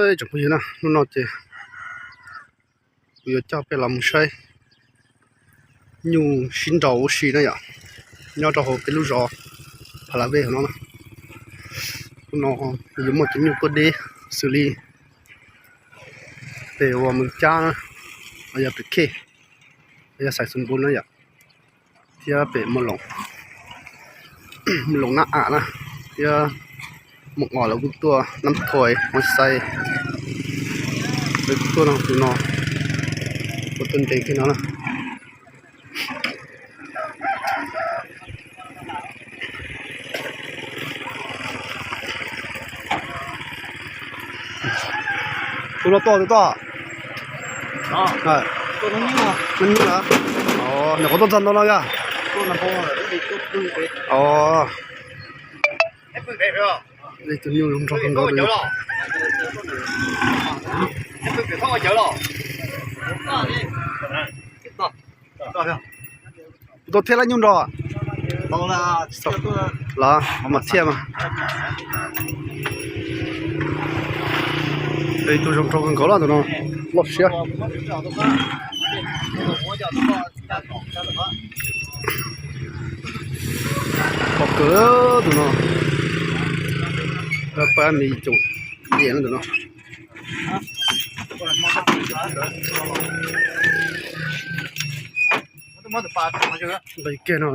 Tsoom phooj ywg na, hnub no ces kuv yuav coj peb los mus saib nyuj sib nraus ua si na yom, nyob rau hauv peb lub zos Pha La Vej hauv no na. Hnub no yuav muaj cov nyuj tuaj deb xws li pem uas Mws Cab, yog pem Khej, yog Xais Xus Npus na yom, thiab pem Mus Loos, Mus Loos Nab Am na, thiab Mus Os lawv kuj tuaj, Nab Thoj, Mus Xais, lawv kuj tuaj no, tus no, kuj tuaj nres kiag no na. Tus no tuaj, tus tuaj. Nyuj na. Nyuj na. Nyuam qhuav tuaj txog ntawm no yog. Tus nyuj zoo nraug kawg nkaus. Kuv tau thiab lab nyuj nrog. Los mas thiaj mas. Tus zoo nraug kawg nkaus los tus no, loj siab. Pom kawg tus no. Pab me caum diam no tus no. Nqis kiag no.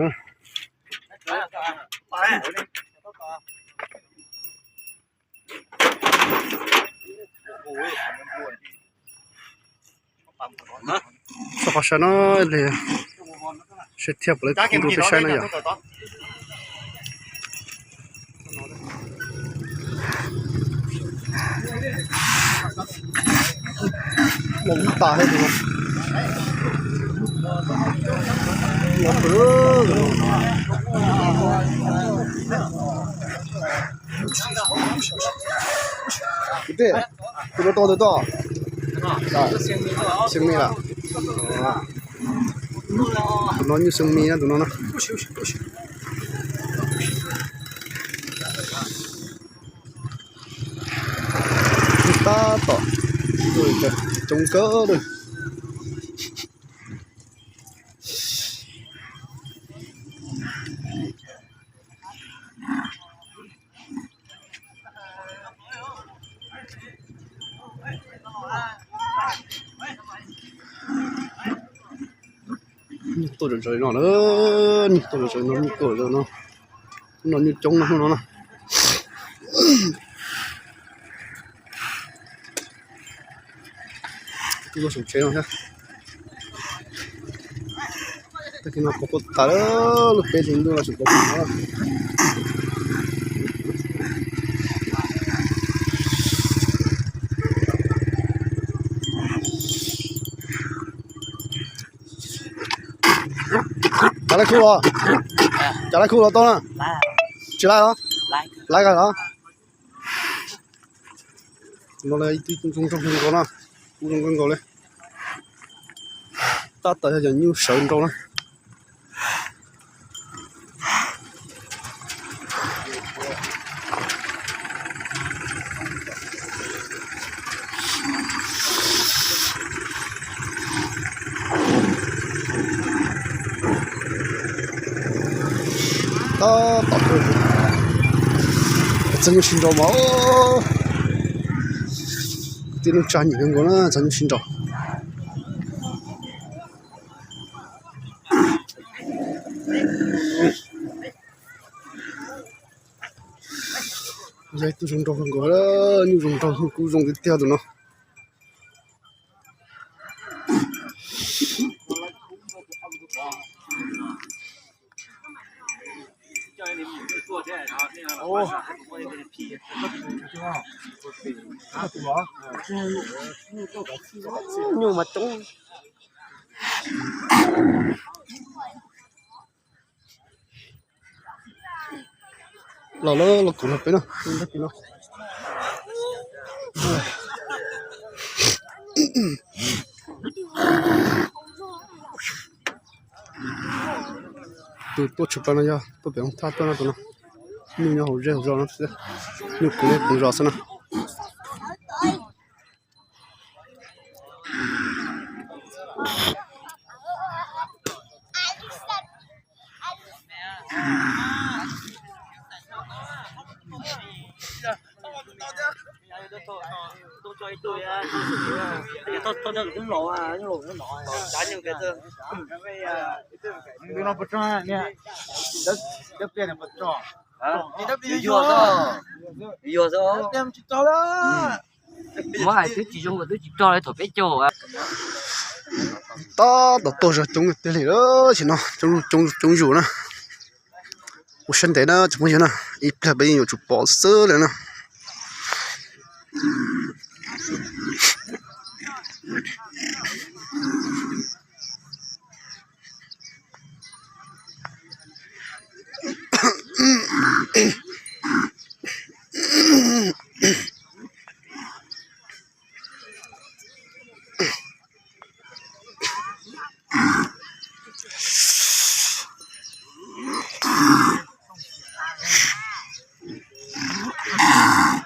Txhob qhov saib no, seb thiaj pom lawv khu rau peb saib na yom. Loj tas thiab tus no. Kuv tej, kuv no tau tus toj. Xeev Mis lawm. Tus no nyuj Xeev Mis na tus no na. Tab tom coob kawg li. Nyuj tuaj zom zaws no na, nyuj tuaj zom zaws no, nyuj tuaj zom zaws no. No nyuj coob no, no na. Kuv lub saum tsev no thiab. Tag kis no pom kuj tas lawm, lub peb hlis ntuj no tseem pom kuj tas. Cas lawv khu los, cas lawv khu los tau na? Tsis lawv los? Lawv los? No ib tug zoo nraug kawg nkaus na, kuj zoo kawg nkaus li. Tab tom yog cov nyuj sawv nraus na. Tab tom txog nyuj sib nraus mas, kwv tij neej tsa nyiam kawg nkaus na txog nyuj sib nraus. Yog ib tug zoo nraug kawg nkaus, nyuj zoo nraug, nyuj kub zoo tiag tiag tus no. Nyuj mas coob. Los, los kuv nrog peb no, nrog peb no. Tus tuaj tshwm plaws no yog tuaj pem hoob thaj tuaj no tus no. Nyuj nyob hauv zej hauv zos no xwb, nyuj kwv zej kwv zos xwb no. Muab hais twb tsis zoo kom twb tsis rog li thaum peb caug. Tab tom tuaj zog coob tiag li, sim no coob coob coob zus na. Ua siab ntev na tsoom phooj ywg na, ib pliag peb yeej yuav tsum pom xwb li na.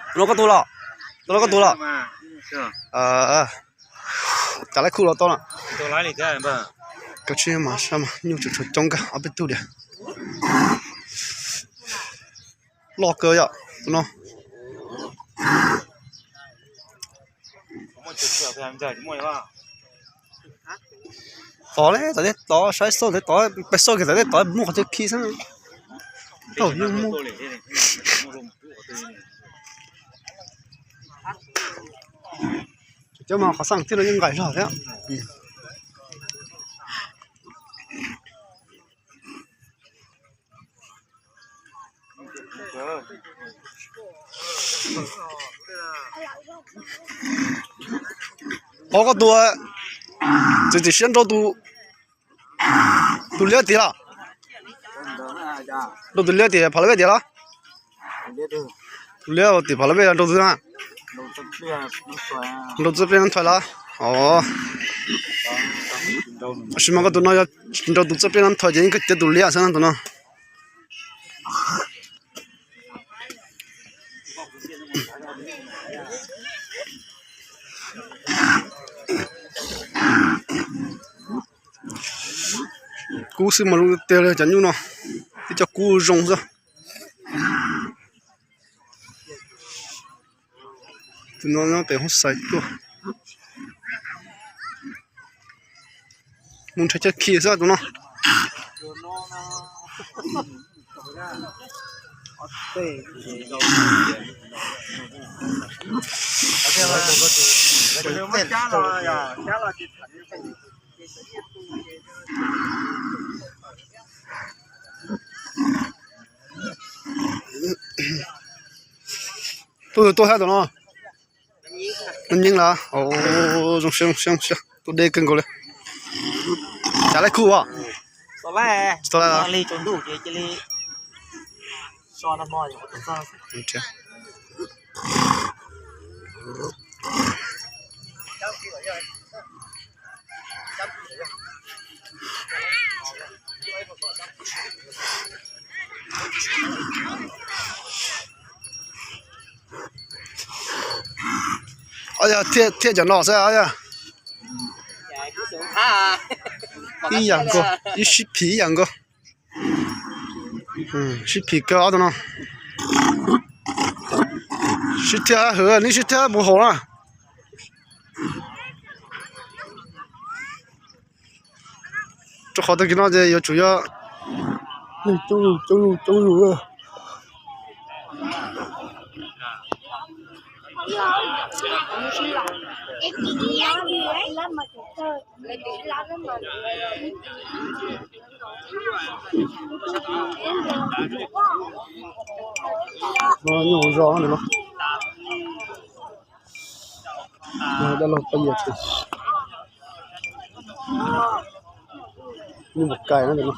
Tus no koj tus los? Tus no koj tus los? Cas laib khuj los tau na. Kav tsij mas sab mas nyuj tseem tshuav coob kawg ob peb tug diam. Loj kawg yom tus no. Tod li, tod li, tod saib xauj tod, peb xauj kiag tod li, tod muaj qhov chaw khi xwb. Tau yeej muaj. Cov mas qhov xaj thiab no yeej nqaim zog thiab. Qhov koj tus, txiav txim siab nrau tus, tus liab tim los? Nrau tus liab tim Phav Laj Vej tim los? Tus liab tim Phav Laj Vej nrau tus na? Nrau txoj pliaj nab thawj los? Os, tab sis mas koj tus no yog tsis nrau tus txoj pliaj nab thawj ces yeej koj cia tus liab xwb na tus no. Kub xwb mas zoo tiag li cov nyuj no, tib co kub zoo xwb. Tus no nyob pem hoob xais tuaj. Mus nrhiav chaw khi xwb tus no. Tuaj tuaj thiab tus no. Nyeeb los? Zoo siab zoo siab zoo siab, tuaj deb kawg nkaus li. Cas laib khuj os? Tsis tau laib los? Thiaj cov no xwb os. Ib yam nkaus, ib sib phim ib yam nkaus. Sib phim kawg ob tug no. Sib thiaj hwv, neb sib thiaj mus haus na. Rau qhov tag kis no ces yuav tsum yog neeg coob coob coob. Nyuj zos no, dab laug poj yawg, nyuj mus kais no.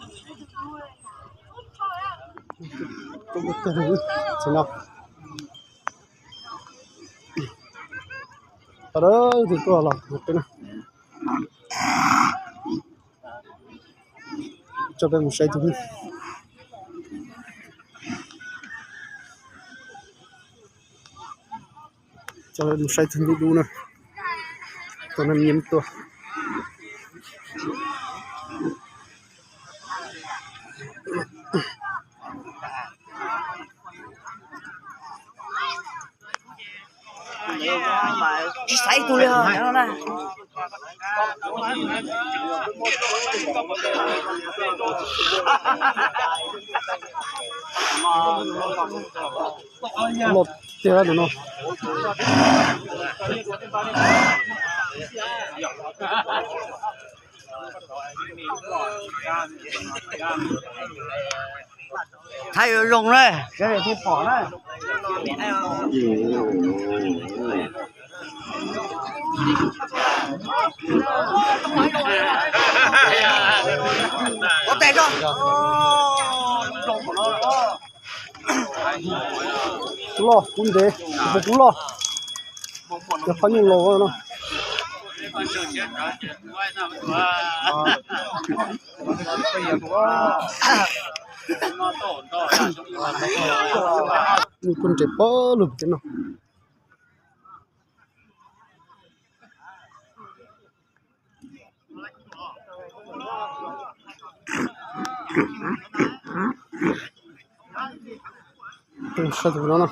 Tus tuaj los peb na, coj peb mus saib tus, coj peb mus saib tus ntub dub na, tus no nyiam tuaj. Tsis xaiv ib tug li os na. Loj tiag tus no. Thaij yuav zoo na, sawv daws thiaj pom na. Ua tes tso. Loj kub ntev, kub loj. Cov phab nyuj laus no. Nyuj kub ntses pab lug pem no. Saib tus no na.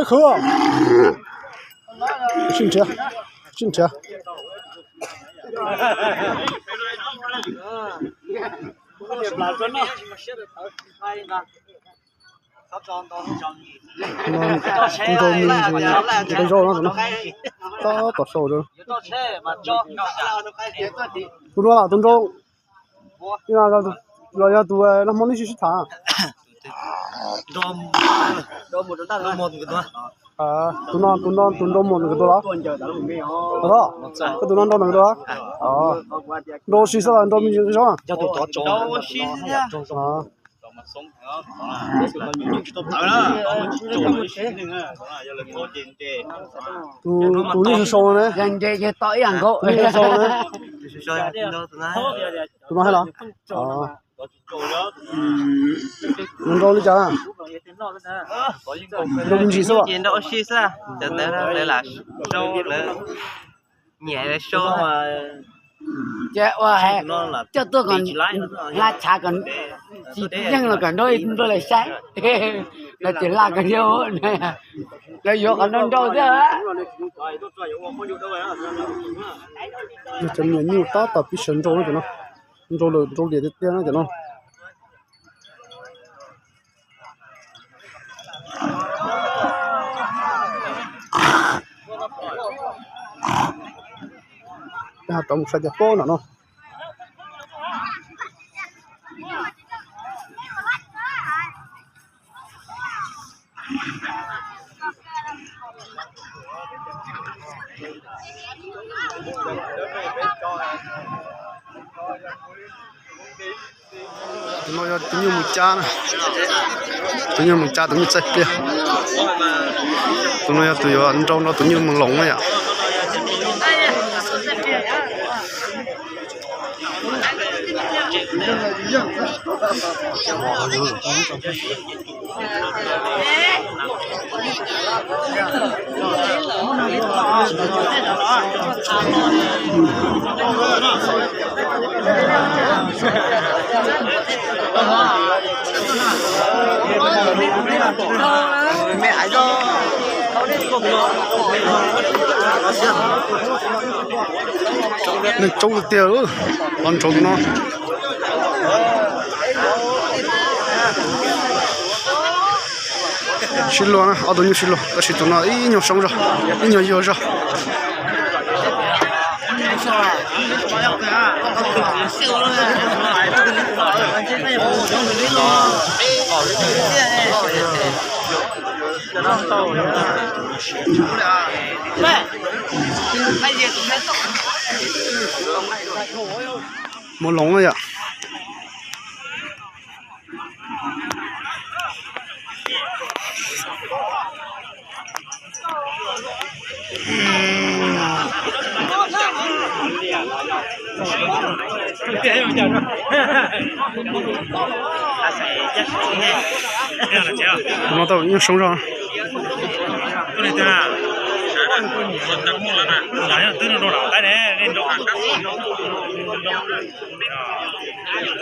Khwv, sib nrhiav, sib nrhiav. Tus nrau me ntsis, tus nrau zaub no, tab tom sau rau. Tus no los tus nrau, los yog tus nag hmo nej sib sib tham. Tus no, tus no tus nrau muag ntawm nkawd tus los? Koj tus no nrau ntawm nkawd tus los? Nrau ua si xwb los nrau me ntsis zaub? Tus, tus nej sau sau na. Tus nej sau sau na. Tus no hais los? Nrau li cas? Nrau me ntsis xwb os. Nyiam lawv sau. Ces ua hais coj tuaj kom hla chav kom tsis yeej los kom nrau nrau lawm saib. Lawv ces hla kom thiab, lawv yuav kom nrau nrau thiab. Cov me nyuam nyuj tab tom pib sawv nrau no, nrau lawm nrau liam tiag tiag no cov no. Rov mus saib cov pob nram no. Tus no yog tus nyuj mus cab na. Tus nyuj mus cab tus nyuj txaij pliaj. Tus no yog tus yuav nrau nrau tus nyuj mus loov na yom. Neeg coob tiag tiag, los nrau tus no. Sib luag na, ob tug nyuj sib luag, tab sis tus no ib nyuag soob zog, ib nyuag yuag zog. Mus loov na yom. No tau nyuag soob zog.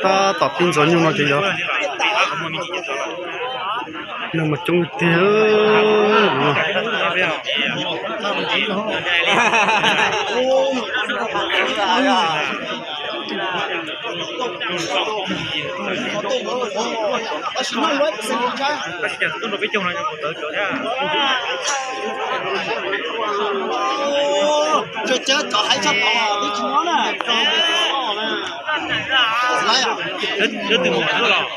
Tab tom pib ntxuav nyuj no ces yog neeg mas coob tiag. Cov hais tsis tau, twb tsis nyob na. Twb mus los.